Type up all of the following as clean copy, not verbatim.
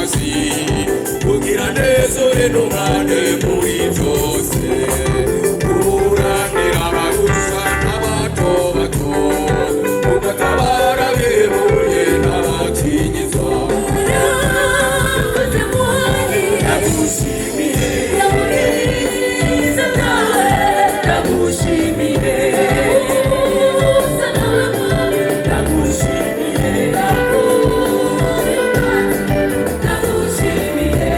Mwamikazi, kugira neza uri muri byose, uranira abarusha n'abato bato, ugatabara bihuye n'abakinyizwa. Ndagushimiye, ndagushimiye, ndagushimiye, ndagushimiye.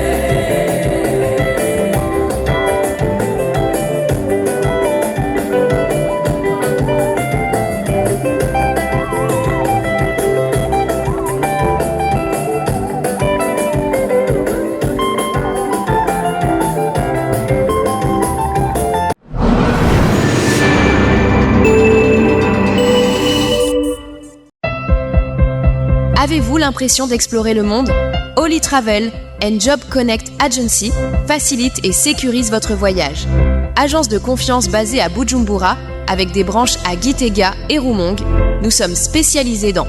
Avez-vous l'impression d'explorer le monde? Holy Travel and Job Connect Agency facilite et sécurise votre voyage. Agence de confiance basée à Bujumbura, avec des branches à Gitega et Rumonge, nous sommes spécialisés dans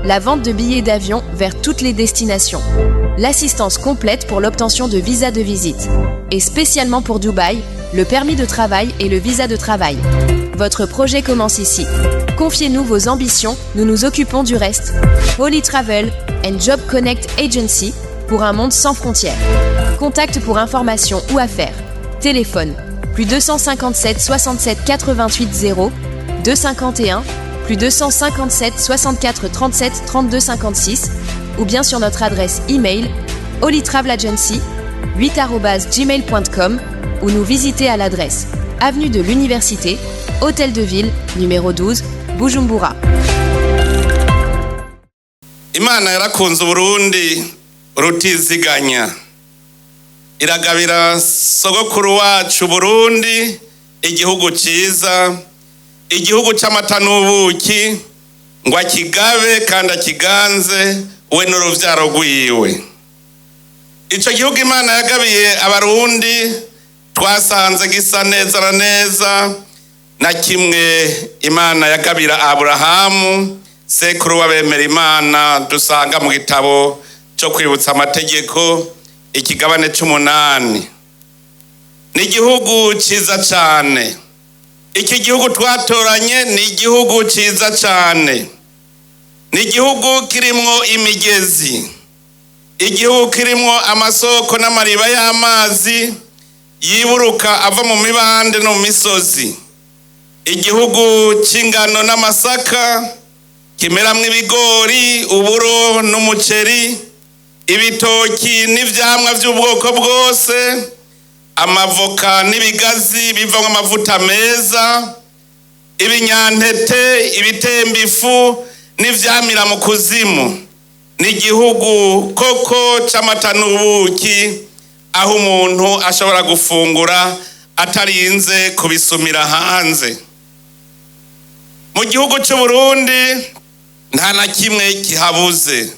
la vente de billets d'avion vers toutes les destinations, l'assistance complète pour l'obtention de visas de visite, et spécialement pour Dubaï, le permis de travail et le visa de travail. Votre projet commence ici. Confiez-nous vos ambitions, nous nous occupons du reste. Holy Travel and Job Connect Agency pour un monde sans frontières. Contact pour information ou affaires. Téléphone plus 257 67 88 0 251 plus 257 64 37 32 56 ou bien sur notre adresse email holytravelagency8@gmail.com ou nous visiter à l'adresse avenue de l'Université, Hôtel de Ville, numéro 12, Bujumbura. Imana yarakunze Uburundi rutiziganya, iragabira sogokuru wacu Burundi igihugu ciza, igihugu c'amata n'ubuki, ngo akigabe kandi akiganze we n'uruvyaro rwiwe. Ico gihugu Imana yagabiye Abarundi twasanze gisa neza na neza na kimwe Imana yagabira Aburahamu, sekuru w'abemera Imana, dusanga mu gitabo cyo kwibutsa amategeko, ikigabane c'umunani. Ni igihugu ciza cane. Iki gihugu twatoranye ni igihugu ciza cane, ni igihugu kirimwo imigezi, igihugu kirimwo amasoko n'amariba y'amazi yiburuka ava mu mibande no mu misozi, igihugu c'ingano n'amasaka, kimeramwo ibigori, uburo n'umuceri, ibitoki n'ivyamwa vy'ubwoko bwose, amavoka n'ibigazi bivamwo amavuta meza, ibinyantete, ibitemba ifu n'ivyamira mu kuzimu. Ni igihugu koko c'amata n'ubuki, aho umuntu ashobora gufungura atarinze kubisumira hanze. Mu gihugu c'Uburundi nta na kimwe kihabuze.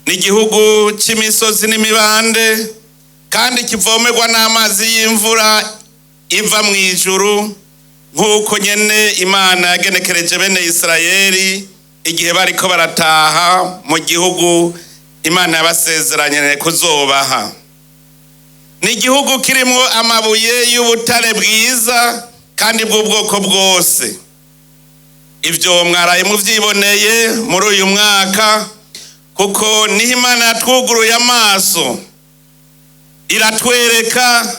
Ni igihugu c'imisozi n'imibande, kandi kivomerwa n'amazi y'imvura iva mu ijuru, nk'uko nyene Imana yagenekereje bene Isirayeli igihe bariko barataha mu gihugu Imana yabasezeranye kuzobaha. Ni igihugu kirimwo amabuye y'ubutare bwiza kandi bw'ubwoko bwose. Ibyo mwaraye muvyiboneye muri uyu mwaka, kuko niho Imana yatwuguruye amaso, iratwereka,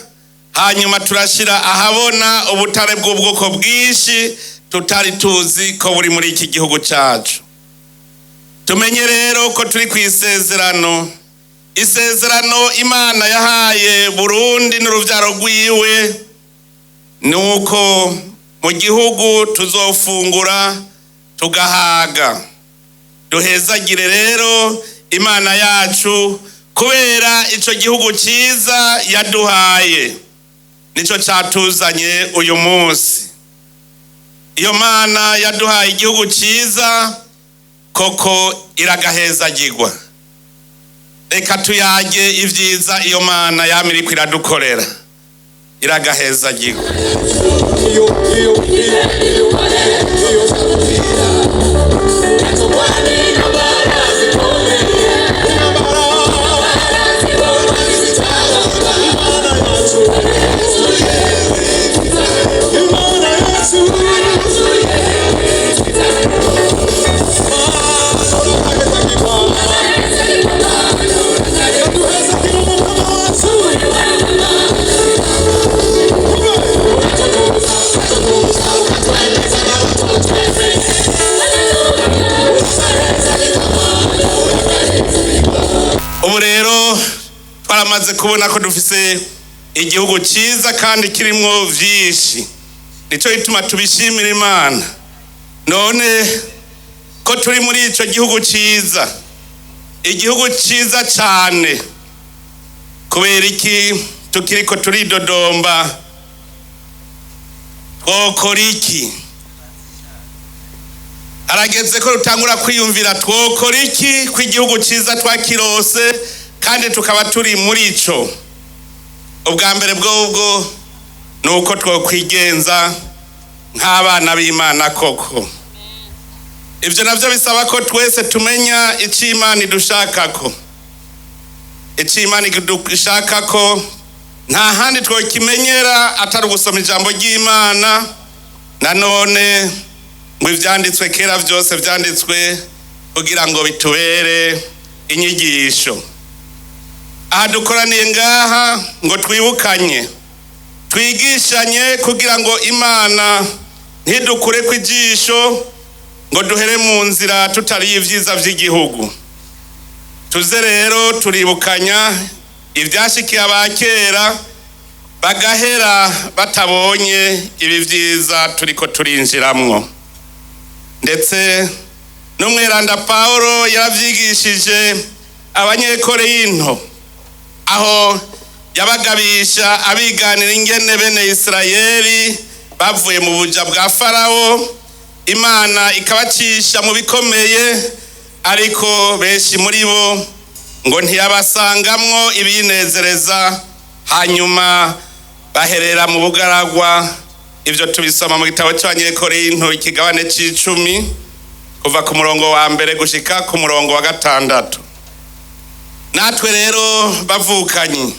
hanyuma turashyira ahabona ubutare bw'ubwoko bwinshi tutari tuzi ko buri muri iki gihugu cyacu. Tumenye rero ko turi ku isezerano, isezerano Imana yahaye Burundi n'urubyaro rwiwe ni uko mu gihugu tuzofungura tugahaga. Duhezagire rero Imana yacu kubera ico gihugu ciza yaduhaye, nico catuzanye uyu munsi. Iyo Mana yaduhaye igihugu ciza koko iragahezagirwa. Reka tuyage ivyiza iyo Mana yama iriko iradukorera. Iragahezagirwa. Iyo iyo iyo iyo iyo. Ubu rero twaramaze kubona ko dufise igihugu cyiza kandi kirimwo vyinshi, nico gituma tubishimira Imana. None ko turi muri ico gihugu cyiza, igihugu cyiza cyane, kubera iki tukiriko turidodomba? Twokora iki? Harageze ko rutangura kwiyumvira twokora iki ko igihugu cyiza twakirose kandi tukaba turi muri ico. Ubwa mbere bwobwo ni uko twokwigenza nk'abana b'Imana koko. Ibyo nabyo bisaba ko twese tumenya icyo Imana idushakako. Icyo Imana idushakako nta handi twokimenyera atari ugusoma ijambo ry'Imana. Nanone ngo ibyanditswe kera byose byanditswe kugira ngo bitubere inyigisho. Aha dukoraniye ngaha ngo twibukanye, twigishanye, kugira ngo Imana ntidukure ku ijisho ngo duhere mu nzira tutariye ibyiza by'igihugu. Tuze rero turibukanya ibyashikiye abakera bagahera batabonye ibi byiza turiko turinjiramwo. Ndetse n'umweranda Pawulo yaravyigishije Abanyekorinto, aho yabagabisha abiganira ingene bene Isirayeli bavuye mu buja bwa Farawo, Imana ikabacisha mu bikomeye, ariko benshi muri bo ngo ntiyabasangamwo ibinezereza, hanyuma baherera mu bugaragwa. Ibyo tubisoma mu gitabo cy'Abanyekorinto, ikigabane c'icumi, kuva ku murongo wa mbere gushika ku murongo wa gatandatu. Natwe rero bavukanyi,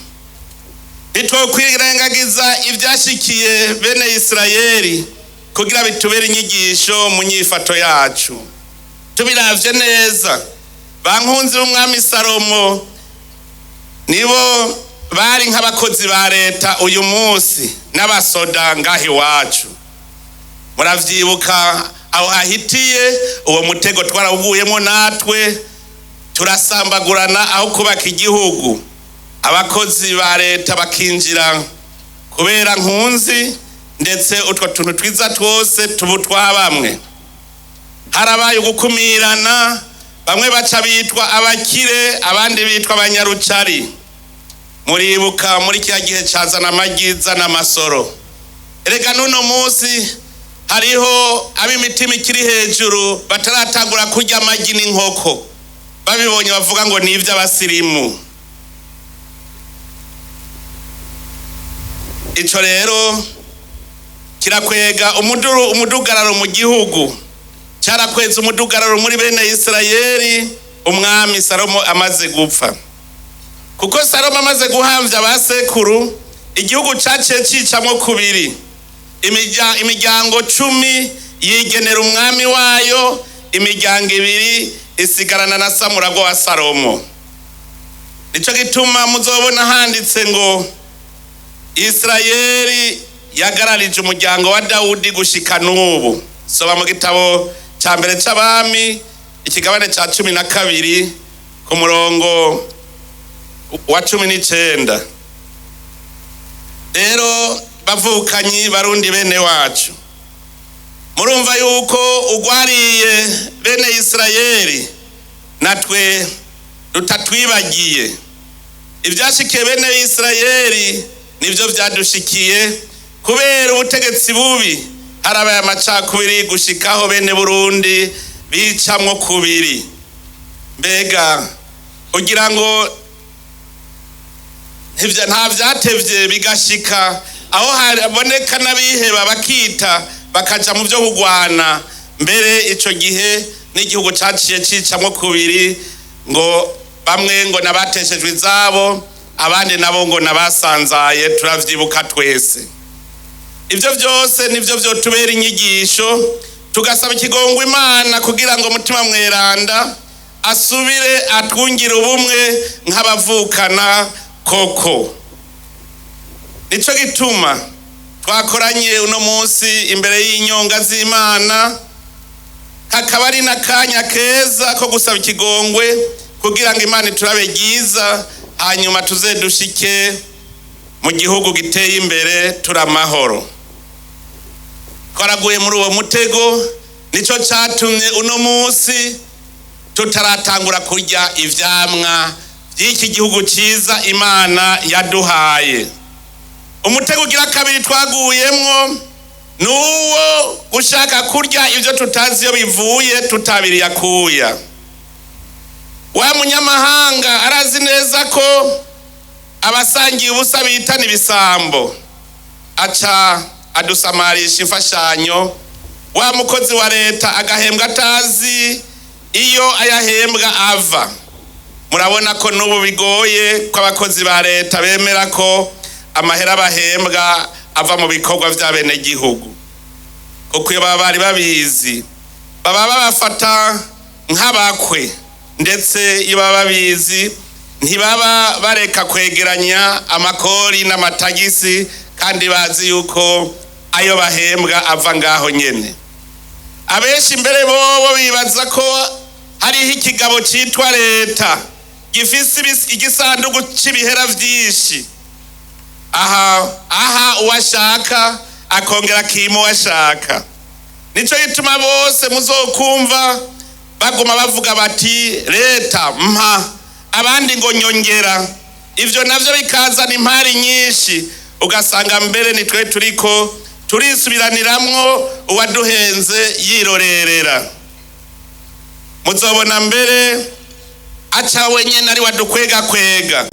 ntitwokwirengagiza ibyashikiye bene Isirayeli kugira bitubere inyigisho mu nyifato yacu. Tubiravye neza, bankunzi b'umwami Salomo nibo bari nk'abakozi ba leta uyu munsi n'abasoda ngaha iwacu. Muravyibuka aho hahitiye uwo mutego twarawuguyemo natwe, turasambagurana aho kubaka igihugu. Abakozi ba leta bakinjira kubera nkunzi, ndetse utwo tuntu twiza twose tubu twa bamwe. Harabaye ugukumirana, bamwe baca bitwa abakire, abandi bitwa abanyarucari. Muribuka muri kiriya gihe cazana amagi zana amasoro. Erega n'uno munsi hariho ab'imitima ikiri hejuru bataratangura kurya amagi n'inkoko, babibonye bavuga ngo ni iby'abasirimu. Ico rero kirakwega umudugararo mu gihugu, cyarakweza umudugararo muri bene Isirayeli umwami Salomo amaze gupfa. Kuko Salomo amaze guhamvya abasekuru, igihugu caciye cicamwo kubiri. Imiryango 10 yigenera umwami wayo, imiryango 2 isigarana na Samuragwa wa Salomo. Nico gituma muzobona handitse ngo Isirayeli yagararije umuryango wa Dawudi gushika n'ubu. Soba mu gitabo ca mbere c'Abami, ikigabane ca 12 ku murongo wa 19. Rero bavukanyi Barundi bene wacu, murumva yuko ugwariye bene Isirayeli natwe rutatwibagiye. Ivyashikiye bene Isirayeli nivyo vyadushikiye kubera ubutegetsi bubi. Harabaye amacakubiri gushikaho bene Burundi bicamwo kubiri. Mbega ugira ngo nta vyatevye bigashika aho haboneka n'abiheba bakita bakaja mu vyo kugwana. Mbere ico gihe n'igihugu caciye cicamwo kubiri, ngo bamwe ngo nabateshejwe izabo, abandi nabo ngo nabasanzaye. Turavyibuka twese. Ivyo vyose nivyo vyotubera inyigisho, tugasaba ikigongwe Imana kugira ngo Mutima Mweranda asubire atwungire ubumwe nk'abavukana koko. Nico gituma twakoranye uno munsi imbere y'inyonga z'Imana, kakaba ari n'akanya keza ko gusaba ikigongwe Kugira ngo Imana iturabe ryiza, hanyuma tuze dushike mu gihugu giteye imbere turi amahoro. Twaraguye muri uwo mutego, nicyo cyatumye uno munsi tutaratangura kurya ivyamwa by'iki gihugu cyiza Imana yaduhaye. Umutego ugira kabiri twaguyemwo ni uwo gushaka kurya ibyo tutazi iyo bivuye, tutabiriye akuya. Wa munyamahanga arazi neza ko abasangiye ubusa bitana ibisambo, aca adusamarisha imfashanyo. Wa mukozi wa leta agahembwa atazi iyo ayahembwa ava. Murabona ko n'ubu bigoye ko abakozi ba leta bemera ko amahera bahembwa ava mu bikorwa by'abenegihugu, kuko iyo baba bari babizi baba babafata nk'abakwe, ndetse iyo baba babizi ntibaba bareka kwegeranya amakori n'amatagisi, kandi bazi yuko ayo bahembwa ava ngaho nyene. Abenshi mbere bobo bibaza ko hariho ikigabo cyitwa leta gifise igisanduku c'ibihera vyinshi, aha aha uwashaka akongera akima uwashaka. Nico gituma bose muzokumva baguma bavuga bati: "Leta mpa", abandi ngo: "Nyongera". Ivyo navyo bikazana impari nyinshi, ugasanga mbere nitwe turiko turisubiraniramwo, uwaduhenze yirorerera. Muzobona mbere aca wenyene ari wadukwega kwega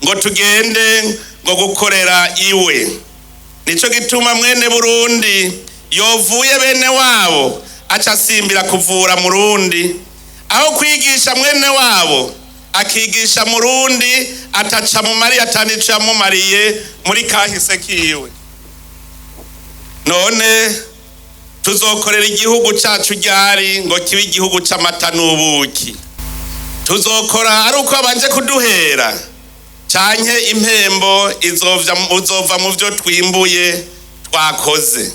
ngo tugende ngo gukorera iwe. Nico gituma mwene Burundi yovuye bene wabo aca asimbira kuvura Murundi, aho kwigisha mwene wabo akigisha Murundi ataca mu mari atanico yamumariye muri kahise kiwe. None tuzokorera igihugu cacu ryari ngo kibe igihugu c'amata n'ubuki? Tuzokora ari uko babanje kuduhera, canke impembo uzova mu vyo twimbuye twakoze?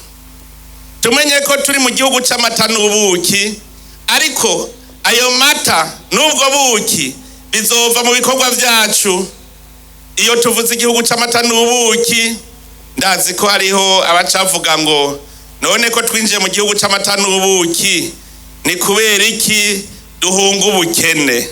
Tumenye ko turi mu gihugu c'amata n'ubuki, ariko ayo mata n'ubwo buki bizova mu bikorwa vyacu. Iyo tuvuze igihugu c'amata n'ubuki, ndazi ko hariho abacavuga ngo: "None ko twinjiye mu gihugu c'amata n'ubuki, ni kubera iki duhunga ubukene?"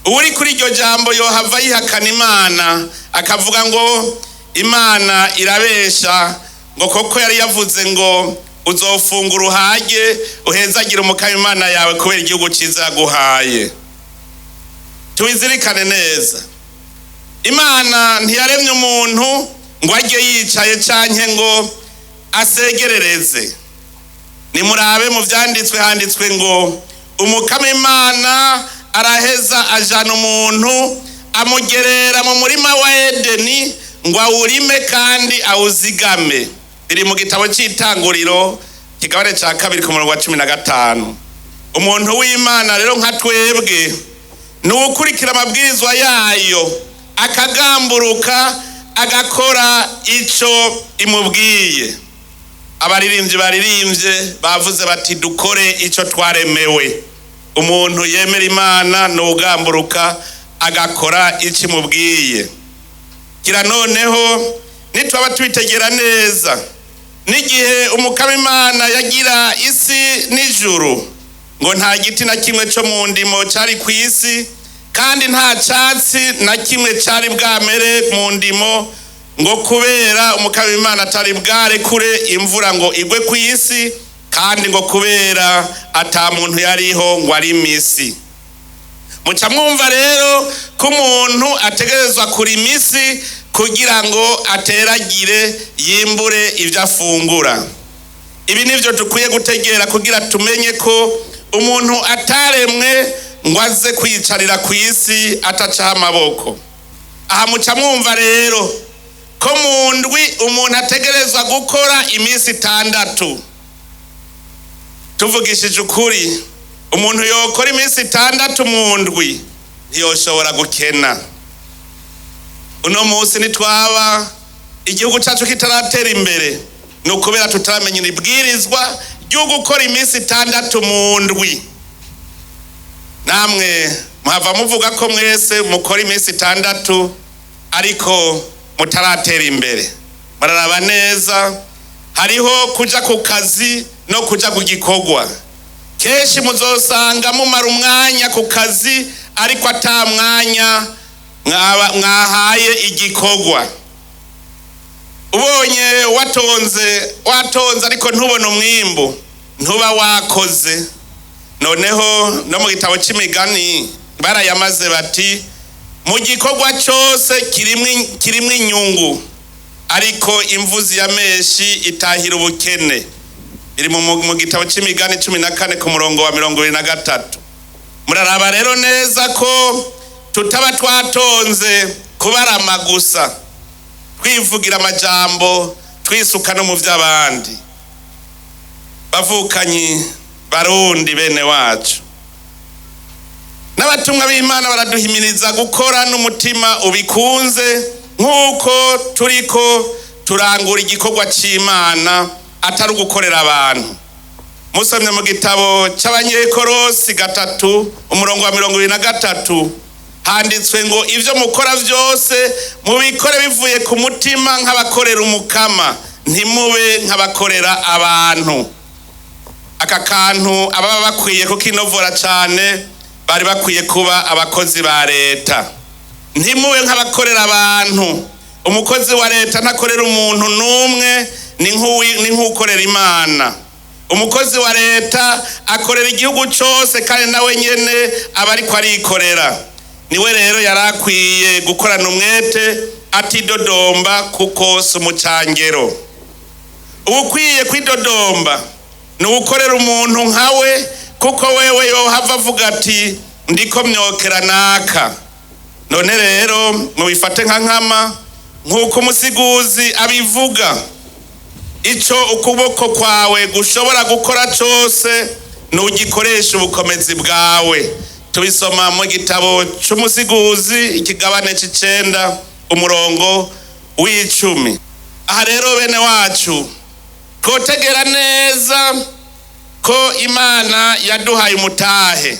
Uri kuri iryo jambo yohava yihakana Imana, akavuga ngo Imana irabesha, ngo koko yari yavuze ngo uzofungura uhage, uhezagire Umukama Imana yawe kubera igihugu cyiza yaguhaye. Tubizirikane neza, Imana ntiyaremye umuntu ngo ajye yicaye canke ngo asegerereze. Nimurabe mu vyanditswe, handitswe ngo Umukama Imana araheza ajana umuntu, amugerera mu murima wa Edeni ngo awurime kandi awuzigame. Biri mu gitabo cy'Itanguriro, kigabane cya 2, ku murongo wa 15. Umuntu w'Imana rero nka twebwe ni uwukurikira amabwirizwa yayo, akagamburuka, agakora ico imubwiye. Abaririmbyi baririmbye bavuze bati: "Dukore icyo twaremewe". Umuntu yemera Imana ni ugamburuka agakora icyo imubwiye. Kira noneho nitwaba tubitegera neza, n'igihe Umukama Imana yagira isi n'ijuru, ngo nta giti na kimwe cyo mu ndimo cyari ku isi, kandi nta cyatsi na kimwe cyari bwamere mu ndimo, ngo kubera Umukama Imana atari bwarekure imvura ngo igwe ku isi, kandi ngo kubera ata muntu yariho ngo arime isi. Muca mwumva rero ko umuntu ategerezwa kurima isi kugira ngo ateragire, yimbure ibyo afungura. Ibi nibyo dukwiye gutegera kugira tumenye ko umuntu ataremwe ngo aze kwicarira ku isi atacaho amaboko. Aha muca mwumva rero ko mu ndwi umuntu ategerezwa gukora iminsi 6. Tuvugishije ukuri, umuntu yokora iminsi 6 mu ndwi ntiyoshobora gukena. Uno munsi nitwaba igihugu cyacu kitaratera imbere, ni ukubera tutaramenya ibwirizwa ryo gukora iminsi 6 mu ndwi. Namwe Muhava muvuga ko mwese mukora iminsi 6 ariko mutaratera imbere. Muraraba neza, hariho kuja ku kazi no kuja ku gikorwa. Kenshi muzosanga mumara umwanya ku kazi ariko ata mwanya mwahaye igikorwa. Ubonye watonze ariko ntubone umwimbu, ntuba wakoze. Noneho no mu gitabo c'imigani barayamaze bati mu gikorwa cose kirimwo inyungu, ariko imvuzi ya menshi itahira ubukene. Iri mu gitabo c'imigani 14 ku murongo wa 23. Muraraba rero neza ko tutaba twatonze kubarama gusa, twivugira amajambo, twisuka no mu vy'abandi. Bavukanyi Barundi bene wacu, n'abatumwa b'Imana baraduhimiriza gukora n'umutima ubikunze, nk'uko turiko turangura igikorwa c'Imana atari ugukorera abantu. Musomye mu gitabo c'Abanyekorosi 3 umurongo wa 23 handitswe ngo ivyo mukora vyose mubikore bivuye ku mutima nk'abakorera Umukama, ntimube nk'abakorera abantu. Aka kantu ababa bakwiye kukinovora cane bari bakwiye kuba abakozi ba leta. Ntimube nk'abakorera abantu. Umukozi wa leta ntakorera umuntu n'umwe, ni nk'ukorera Imana. Umukozi wa leta akorera igihugu cose kandi nawe nyene aba ariko arikorera. Niwe rero yarakwiye gukorana umwete atidodomba, kuko si umucangero. Uwukwiye kwidodomba ni uwukorera umuntu nkawe, kuko wewe yohava avuga ati ndiko myokera naka. None rero mubifate nka nkama, nk'uko umusiguzi abivuga, ico ukuboko kwawe gushobora gukora cose nugikoresha ubukomezi bwawe. Tubisoma mu gitabo c'umusiguzi ikigabane c'9 umurongo w'10. Aha rero bene wacu twotegera neza ko Imana yaduhaye umutahe,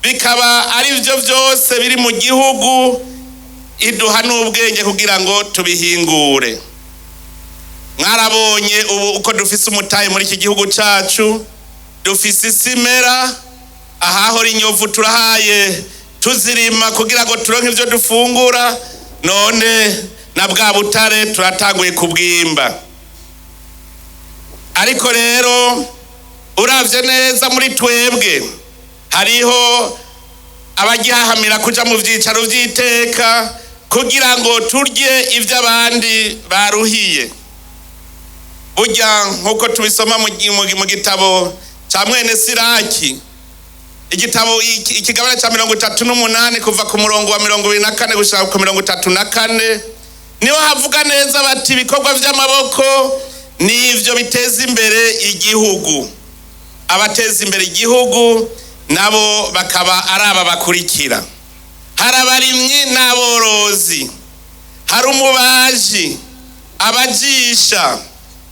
bikaba ari byo byose biri mu gihugu, iduha n'ubwenge kugira ngo tubihingure. Mwarabonye ubu uko dufise umutahe muri iki gihugu cacu, dufise isimera, ahahora inyovu turahaye tuzirima kugira ngo turonke ivyo dufungura, none na bwa butare turatanguye kubwimba. Ariko rero uravye neza muri twebwe hariho abagihahamira kuja mu vyicaro vy'iteka kugira ngo turye ivyo abandi baruhiye. Burya nk'uko tubisoma mu gitabo ca mwene Siraki, igitabo ikigabane ca 38 kuva ku murongo wa 24 gushika ku 34, niho havuga neza bati ibikorwa vy'amaboko nivyo biteza imbere igihugu. Abateza imbere igihugu nabo bakaba ari aba bakurikira: hari abarimyi n'aborozi, hari umubaji, abajisha,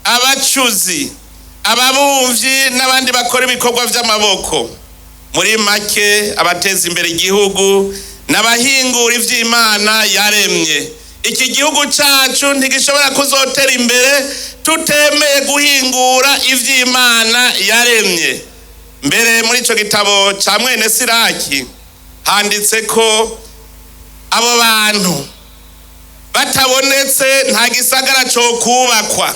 abacuzi, ababumvyi n'abandi bakora ibikorwa vy'amaboko. Muri make abateza imbere igihugu n'abahingura ivy'Imana yaremye. Iki gihugu cacu ntigishobora kuzotera imbere tutemeye guhingura ivy'Imana yaremye. Mbere muri ico gitabo ca mwene Siraki handitse ko abo bantu batabonetse nta gisagara co kubakwa,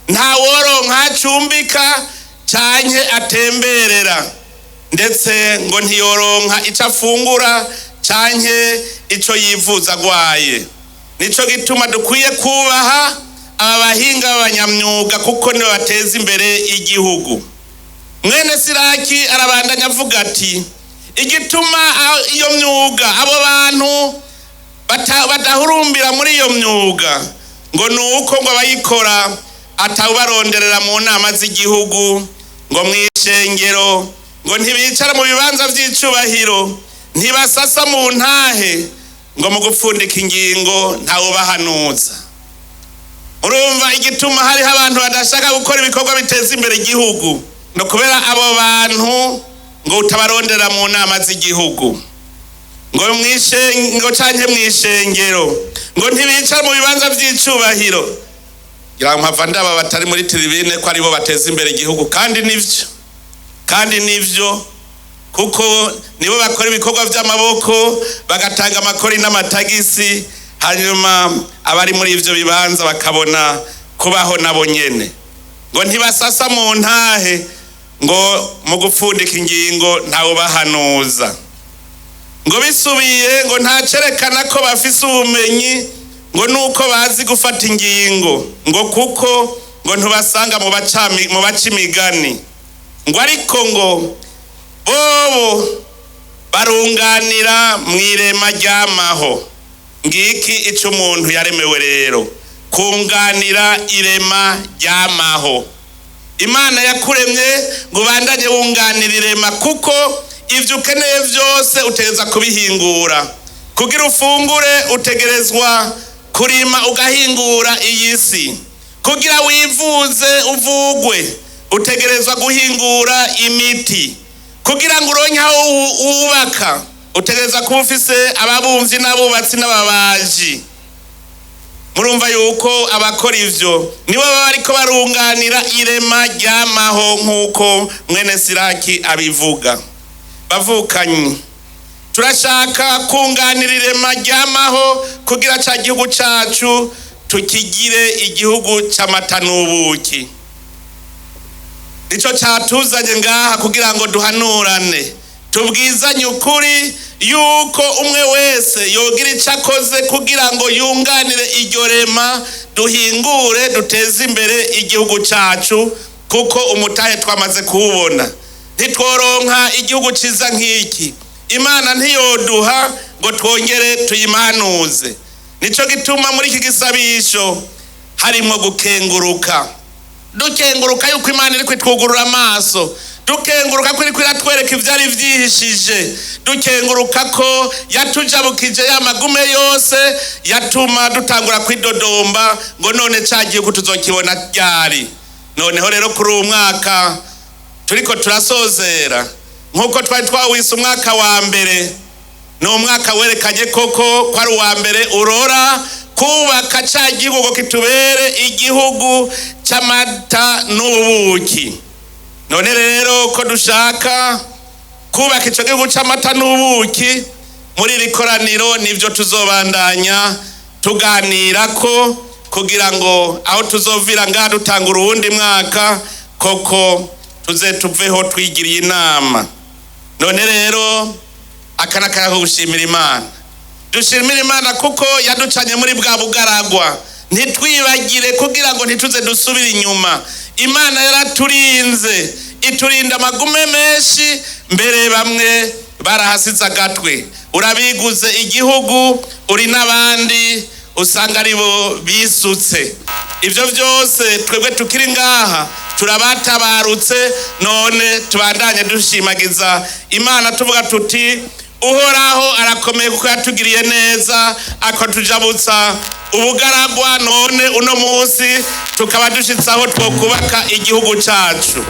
nta woronka acumbika canke atemberera, ndetse ngo ntiyoronka ico afungura canke ico yivuza agwaye. Nico gituma dukwiye kubaha aba bahinga b'abanyamyuga, kuko nibo bateza imbere igihugu. Mwene Siraki arabandanya avuga ati igituma iyo myuga abo bantu badahurumbira muri iyo myuga ngo nuko ngo abayikora atawubaronderera mu nama z'igihugu, ngo mw'ishengero, ngo ntibicara mu bibanza vy'icubahiro, ntibasasa mu ntahe, ngo mu gupfundika ingingo ntawubahanuza. Urumva igituma hariho abantu badashaka gukora ibikorwa biteza imbere igihugu, no kubera abo bantu ngo utabarondera mu nama z'igihugu. Ngo mwishengo canke mwishengero, ngo ntibicara mu bibanza vy'icubahiro. Ngira ngo mpava ndaba batari muri tribune ko aribo bateza imbere igihugu, kandi nivyo, kandi nivyo, kuko nibo bakora ibikorwa vy'amaboko, bagatanga amakori n'amatagisi, hanyuma abari muri ivyo bibanza bakabona kubaho nabo nyene. Ngo ntibasasa mu ntahe, ngo mu gupfundika ingingo ntawubahanuza. Ngo bisubiye, ngo ntacerekana ko bafise ubumenyi, ngo nuko bazi gufata ingingo, ngo kuko ngo ntubasanga mu baca imigani. Ngo ariko ngo bobo barunganira mu irema ryamaho. Ngiki ico umuntu yaremewe rero, kunganira irema ryamaho. Imana yakuremye ngo ubandanye wunganira irema, kuko ivyo ukeneye vyose utegerezwa kubihingura. Kugira ufungure utegerezwa kurima ugahingura iyi si. Kugira wivuze uvugwe utegerezwa guhingura imiti. Kugira ngo uronke aho wubaka utegerezwa kuba ufise ababumvyi n'abubatsi n'ababaji. Murumva yuko abakora ivyo nibo baba bariko barunganira irema ryamaho, nk'uko mwene Siraki abivuga. Bavukanyi, turashaka kunganira irema ryamaho kugira ca gihugu cacu tukigire igihugu c'amata n'ubuki. Nico catuzanye ngaha kugira ngo duhanurane, tubwizanye ukuri yuko umwe wese yogira ico akoze kugira ngo yunganire iryo rema, duhingure duteze imbere igihugu cacu, kuko umutahe twamaze kuwubona. Ntitworonka igihugu ciza nk'iki, Imana ntiyoduha ngo twongere tuyimanuze. Nico gituma muri iki gisabisho harimwo gukenguruka, dukenguruka yuko Imana iri kwitwugurura amaso, dukenguruka ko iriko iratwereka ivyari vyihishije, dukenguruka ko yatujabukije ya magume yose yatuma dutangura kwidodomba ngo none ca gihugu tuzokibona ryari. Noneho rero kuri uwu mwaka turiko turasozera, nk'uko twari twawise umwaka wa mbere, ni umwaka werekanye koko ko ari uwa mbere urora kubaka ca gihugu ngo kitubere igihugu c'amata n'ubuki. None rero ko dushaka kubaka ico gihugu c'amata n'ubuki, muri iri koraniro nivyo tuzobandanya tuganirako, kugira ngo aho tuzovira ngaha dutangura uwundi mwaka koko tuze tuveho twigiriye inama. None rero aka ni akanya ko gushimira Imana. Dushimira Imana kuko yaducanye muri bwa bugaragwa. Ntitwibagire kugira ngo ntituze dusubire inyuma. Imana yaraturinze, iturinda amagume menshi, mbere bamwe barahasize agatwe. Urabiguze igihugu, uri n'abandi usanga aribo bisutse. Ivyo vyose twebwe tukiri ngaha turabatabarutse. None tubandanye dushimagiza Imana tuvuga tuti: Uhoraho arakomeye, kuko yatugiriye neza akatujabutsa ubugaragwa, none uno munsi tukaba dushitse aho twokubaka igihugu cacu.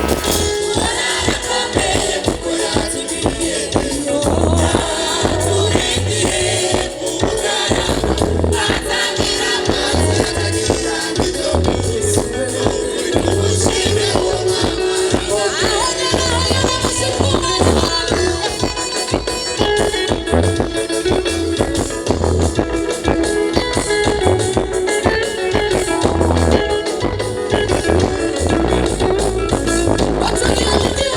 What's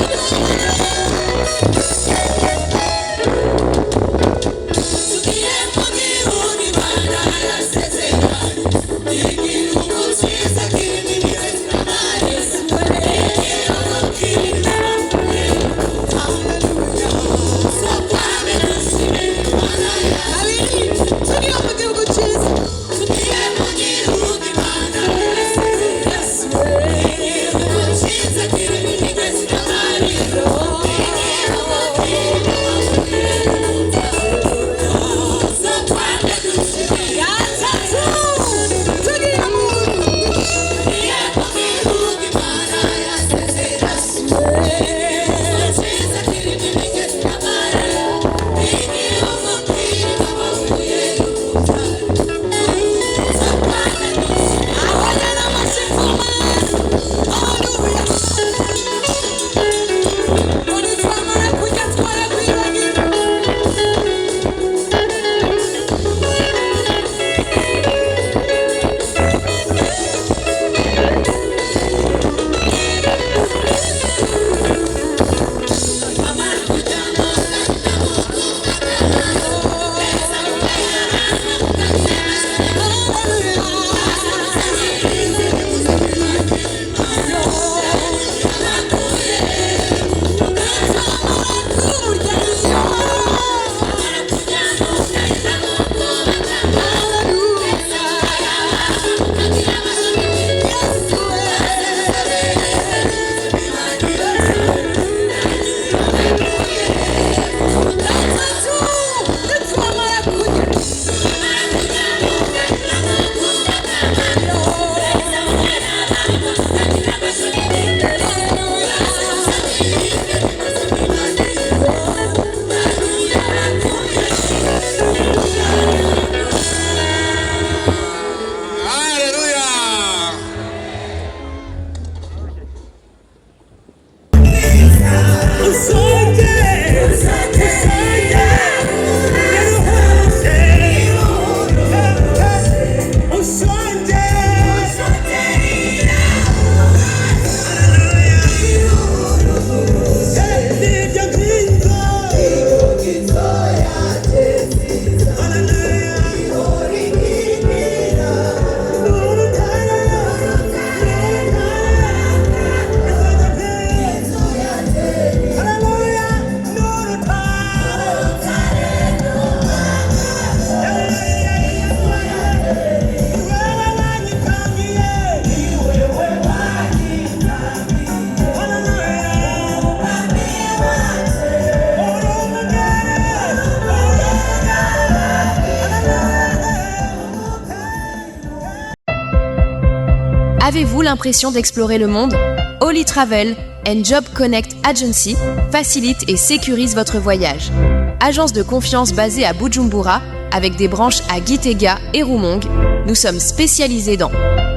Avez-vous l'impression d'explorer le monde? Holy Travel and Job Connect Agency facilite et sécurise votre voyage. Agence de confiance basée à Bujumbura, avec des branches à Gitega et Rumonge, nous sommes spécialisés dans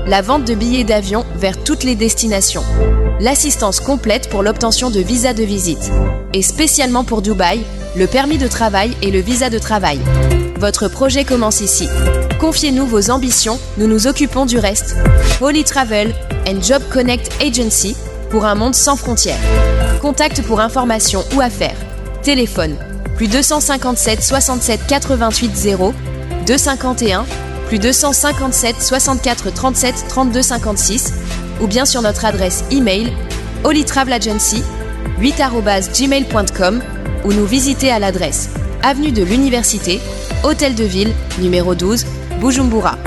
la vente de billets d'avion vers toutes les destinations, l'assistance complète pour l'obtention de visas de visite, et spécialement pour Dubaï, le permis de travail et le visa de travail. Votre projet commence ici. Confiez-nous vos ambitions, nous nous occupons du reste. Holy Travel and Job Connect Agency pour un monde sans frontières. Contact pour informations ou affaires. Téléphone plus 257 67 88 0 251 plus 257 64 37 32 56 ou bien sur notre adresse email holytravelagency8@gmail.com ou nous visiter à l'adresse avenue de l'Université, Hôtel de Ville, numéro 12, Bujumbura.